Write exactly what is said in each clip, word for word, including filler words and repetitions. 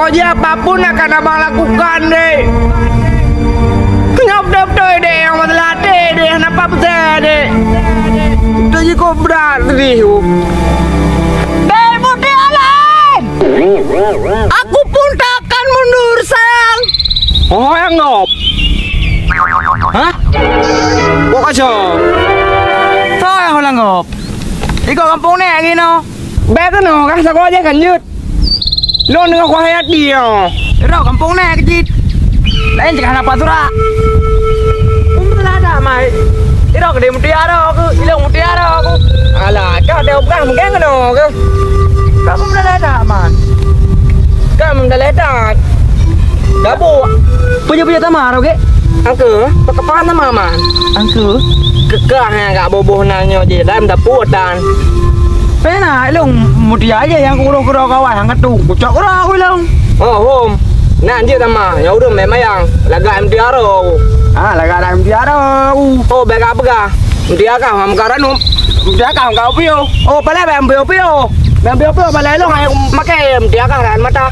Jadi apapun akan abang lakukan, dek. Nyob beutôi-beutôi, dek, nyang masalah até, dek, hana pat peue, dek. Beutôi jih kok brat sedih, uh. Dek, Mutia laén! Aku pun tak akan mundur, sayang. Oh, nyang ngop. Hah? Kok kacau? Soe nyang ulang ngop? Ikot gampông nèk ginoe. Bèk keunoe kah, sagoe jih kan jeuet. Lôn deungoe kuh Hayati nyoe. Irok gampông nèk keuh cit. Laén cit hana pat surat. Peue lada mai. Irok di Mutiara ku, ilong Mutiara ku. Alah, kah deuh peugah mungken keunoe keuh. Kah peue lada man. Kah meudaléh that. Gabuk. Peue-peue tamah rot gèt? Angkeu, pakapa tamah man. Angkeu? Keukah nyang gak boboh na nyoe jih, dan tapue tan. Pena ilong Mutia jih nyang kurôh keudroe kawan, nyang katu kucok keudroe aku ilong. Oh, hom. Nan jih tamah, nyang ureueng mè mayang, lagak Mutiara. Ah, lagak Mutiara. Oh, bèk gak peugah. Mutiara kah, mam ka ranup. Mutiara kah, mam ka piôh. Oh, palai bèk piôh-piôh. Bèk piôh-piôh, palai ilong hai makai. Mutiara kah, rakan mata.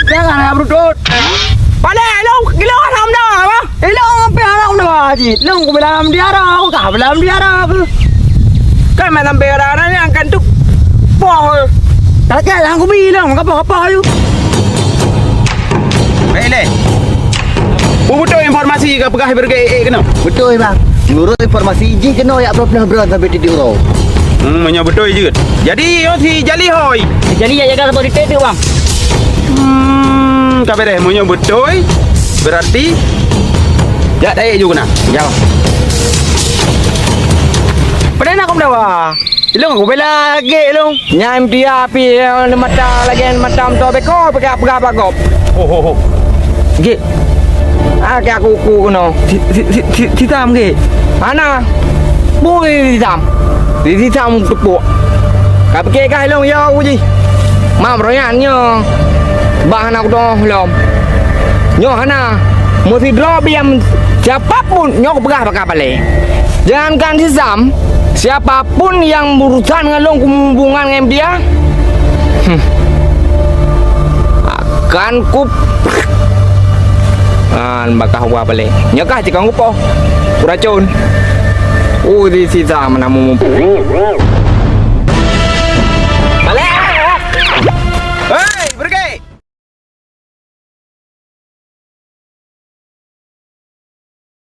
Mutiara kah, rakan beurutut. Palai ilong, gila kan, ham dah, apa? Ilong pih hana meudoa cit. Ilong kubilang Mutiara, aku kah bilang Mutiara aku. Kan malam bera nyan kan tu poh. Takkan lah aku bilang, apa-apa ayu. Baik, Leh. Beutôi informasi ka peugah berge eh kena. Beutôi, Bang. Menurut informasi, jih kena yak bro-bro sampai titik uroe. Hmm, meunyoe beutôi jeuet. Jadi, yo si Jali hoi. Si Jali jak jaga saboh titik tu, Bang. Hmm, ka beres. Meunyoe beutôi, berarti jak taék ju keunan. Ya. Padahai nak aku mendawa. Ilong aku bela lagèe ilong. Nyang dia pi mata lagèe mata moto beko peugah-peugah bagop. Ho ho ho. Gèt. Ah, keu aku ku keunoe. Si, si, si, si, si Sam gèt. Hana. Bui si Sam. Si, si Sam teupeuk. Ka pike kah ilong yo uji. Mam royan nyoe. Bah hana kudoh lom. Nyoe hana. Meusidroe biam siapa pun nyoe kupeugah baka balèe. Jangankan si Sam, siapa pun nyang berurusan ngon lôn, kuhubungan ngon dia, hmm, akan ku, an bakah wa balek. Nyakah cikang kupoh, kuracun. Uh, di sisa mana mu.